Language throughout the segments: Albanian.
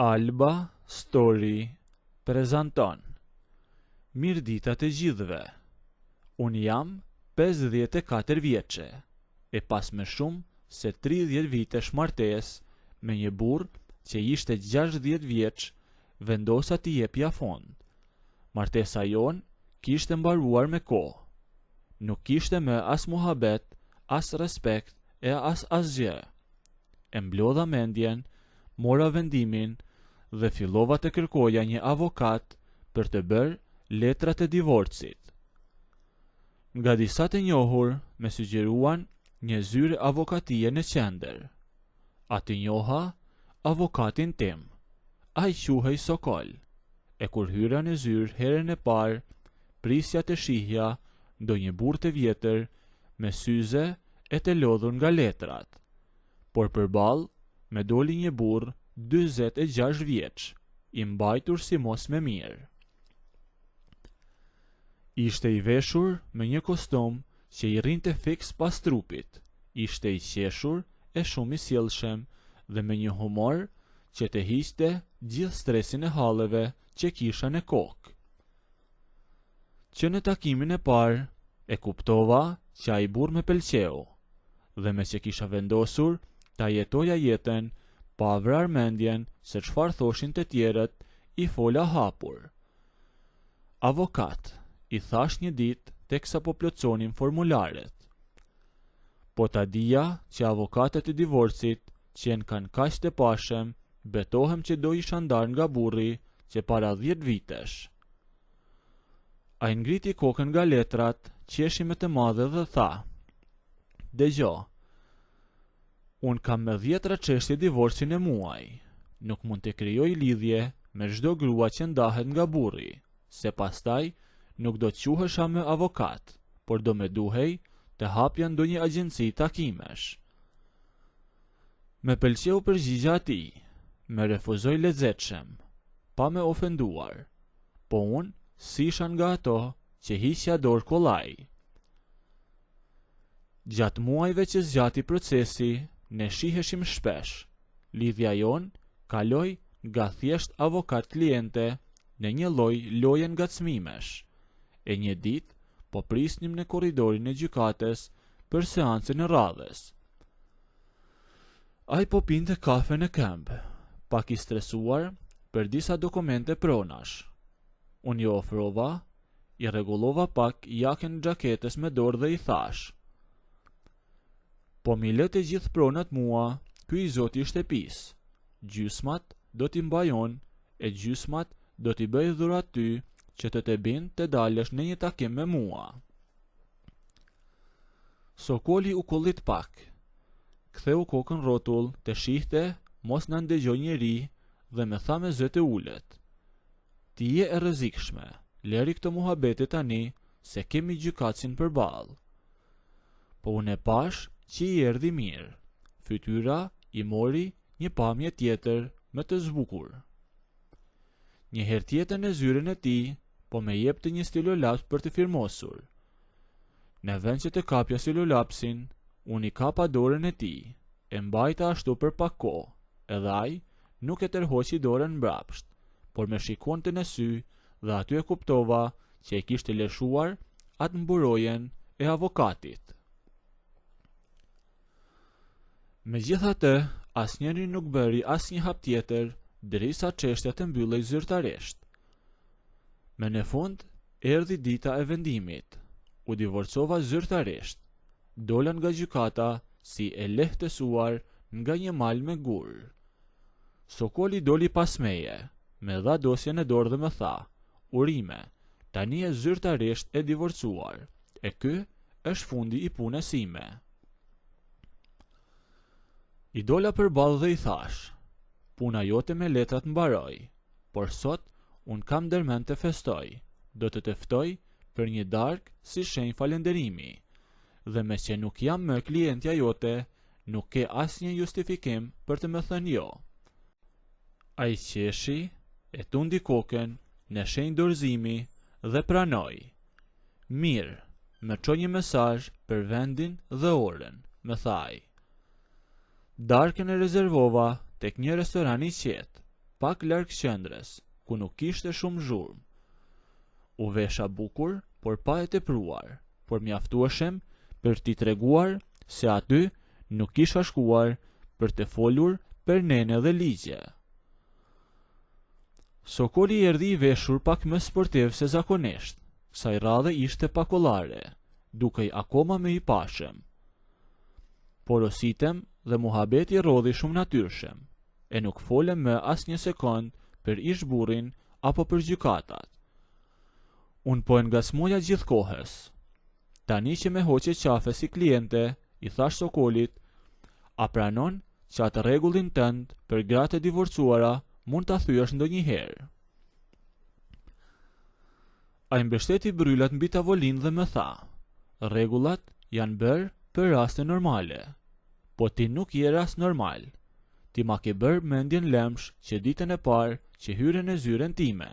Alba Story prezanton Mirëdita të gjithëve. Unë jam 54 vjeçe, e pas më shumë se 30 vitesh martesë me një burrë që ishte 60 vjeç, vendosa t'i jepja fund. Martesa jonë kishte mbaruar me kohë. Nuk kishte më as muhabet, as respekt e as asgjë. E mblodha mendjen, mora vendimin dhe fillova të kërkoja një avokat për të bërë letrat e divorcit. Nga disa të njohur më sugjeruan një zyrë avokatie në qendër. Aty njoha avokatin tim. Ai quhej Sokol. E kur hyra në zyrë herën e parë, prisja të shihja ndonjë burrë të vjetër me syze e të lodhur nga letrat. Por përballë më doli një burrë 46 vjeç, i mbajtur si mos më mirë. Ishte i veshur me një kostum që i rrinte fiks pas trupit, ishte i qeshur e shumë i sjellshëm dhe me një humor që të hiqte gjithë stresin e halleve që kisha në kokë. Që në takimin e parë e kuptova që ai burrë më pëlqeu dhe meqë kisha vendosur ta jetoja jetën pa vrarë mendjen se çfarë thoshin të tjerët, i fola hapur. Avokat, i thashë një ditë teksa po plotësonim formularët. Po ta dija që avokatët e divorcit qenkan kaq të pashëm, betohem që do isha ndarë nga burri që para 10 vitesh. Ai ngriti kokën nga letrat, qeshi me të madhe dhe tha: Dëgjo, unë kam me dhjetra çështje divorci në muaj. Nuk mund të krijoj lidhje me çdo grua që ndahet nga burri, se pastaj nuk do të quhesha më avokat, por do më duhej të hapja ndonjë agjenci takimesh. Më pëlqeu përgjigja e tij, më refuzoi lezetshëm, pa më ofenduar, po unë s'isha nga ato që hiqja dorë kollaj. Gjatë muajve që zgjati procesi, ne shiheshim shpesh. Lidhja jonë kaloi nga thjesht avokat-kliente në një lloj loje ngacmimesh. E një ditë po prisnim në korridorin e gjykatës për seancën e radhës. Ai po pinte kafe në këmbë, pak i stresuar për disa dokumente pronash. Unë iu afrova, i rregullova pak jakën e xhaketës me dorë dhe i thashë. Po m'i lë të gjithë pronat mua, ky i zoti i shtëpisë. Gjysmat do t'i mbaj unë, e gjysmat do t'i bëj dhuratë ty që të të bind të dalësh në një takim me mua. Sokoli u kollit pak. Ktheu kokën rrotull të shihte mos na ndëgjoi njeri dhe më tha me zë të ulët. Ti je e rrezikshme, lëri këto muhabete tani se kemi gjykatësin përballë. Po unë e pashë që i erdhi mirë. Fytyra i mori një pamje tjetër më të zbukur. Një herë tjetër në zyrën e tij, po më jepte një stilolaps për të firmosur. Në vend që të kapja stilolapsin, unë i kapa dorën e tij, e mbajta ashtu për pak kohë, edhe ai nuk e tërhoqi dorën mbrapsht, por më shikonte në sy dhe aty e kuptova që e kishte lëshuar atë mburojën e avokatit. Megjithatë, asnjëri nuk bëri asnjë hap tjetër derisa çështja të mbyllej zyrtarisht. Më në fund, erdhi dita e vendimit. U divorcova zyrtarisht. Dola nga gjykata si e lehtësuar nga një mal me gurë. Sokoli doli pas meje, më dha dosjen në dorë dhe më tha, urime, tani je zyrtarisht e divorcuar, e ky është fundi i punës sime. I dola përballë dhe i thashë, puna jote me letrat mbaroi, por sot unë kam ndërmend të festoj, do të të ftoj për një darkë si shenjë falënderimi, dhe meqë nuk jam më klientja jote, nuk ke asnjë justifikim për të më thënë jo. Ai qeshi, e tundi kokën në shenjë dorëzimi dhe pranoi. Mirë, më ço një mesazh për vendin dhe orën, më tha ai. Darkën e rezervova tek një restoran i qetë. pak larg qendrës, ku nuk kishte shumë zhurmë. U vesha bukur, por pa e tepruar, por mjaftueshëm për t'i treguar se aty nuk kisha shkuar për të folur për nene dhe ligje. Sokoli erdhi i veshur pak më sportiv se zakonisht, kësaj radhe ishte pa kollare, dukej akoma më i pashëm. Porositëm dhe muhabeti rrodhi shumë natyrshëm, e nuk folëm më asnjë sekondë për ish-burrin apo për gjykatat. Unë po e ngacmoja gjithë kohës. Tani që me hoqe qafe si kliente, i thashë Sokolit, a pranon që atë rregullin tënd për gratë e divorcuara mund ta thyesh ndonjëherë? Ai mbështeti brylat mbi tavolinë dhe më tha, Rregullat janë bërë për raste normale. Po ti nuk je rast normal. Ti ma ke bërë mendjen lëmsh që ditën e parë që hyre në zyrën time.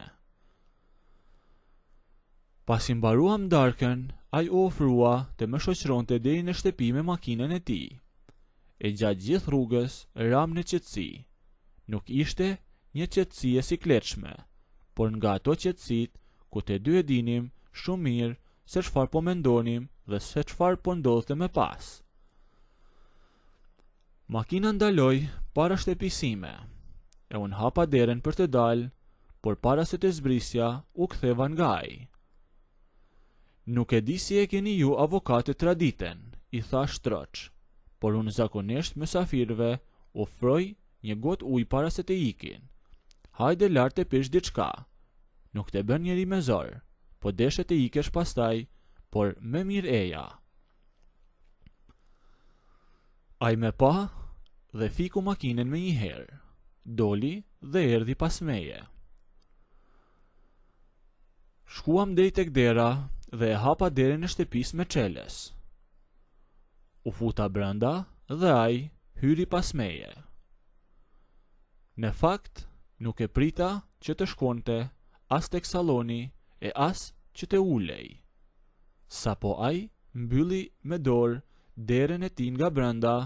Pasi mbaruam darkën, ai u ofrua të më shoqëronte deri në shtëpi me makinën e tij. E gjatë gjithë rrugës ramë në qetësi. Nuk ishte një qetësi e sikletshme, por nga ato qetësitë ku të dy e dinim shumë mirë se çfarë po mendonim dhe se çfarë po ndodhte më pas. Makina ndaloi para shtëpisë sime, e unë hapa derën për të dalë, por para se të zbrisja, u ktheva nga ai. Nuk e di si e keni ju avokatët traditën, i thashë troç, por unë zakonisht mysafirëve ofroj një gotë ujë para se të ikin. Hajde lart të pish diçka. Nuk të bën njeri me zor, po deshe të ikësh pastaj, por më mirë eja. Ai më pa dhe fiku makinën menjëherë. Doli dhe erdhi pas meje. Shkuam deri tek dera dhe e hapa derën e shtëpisë me çelës. U futa brenda dhe ai hyri pas meje. Në fakt, nuk e prita që të shkonte as tek salloni e as që të ulej. Sapo ai mbylli me dorë derën e tij nga brenda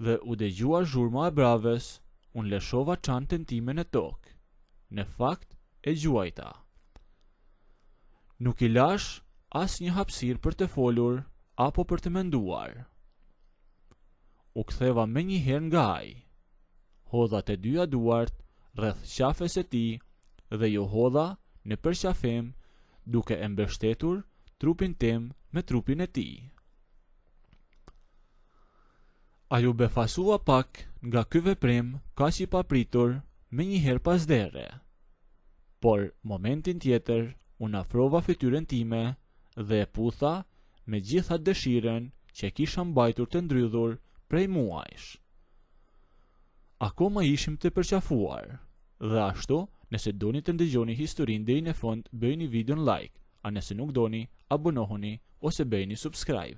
dhe u dëgjua zhurma e bravës, unë lëshova çantën time në tokë. Në fakt, e gjuajta. Nuk i lashë asnjë hapësirë për të folur apo për të menduar. U ktheva menjëherë nga ai. Hodha të dyja duart rreth qafës së tij dhe iu hodha në përqafim duke e mbështetur trupin tim me trupin e tij. Ai u befasua pak nga ky veprim kaq i papritur menjëherë pas dere. Por momentin tjetër unë afrova fytyrën time dhe e putha me gjithë atë dëshirën që e kisha mbajtur të ndrydhur prej muajsh. Akoma ishim të përqafuar. Dhe ashtu, nëse doni të ndëgjoni historinë deri në fund bëjeni videon like, a nëse nuk doni, abonohuni ose bëjeni subscribe.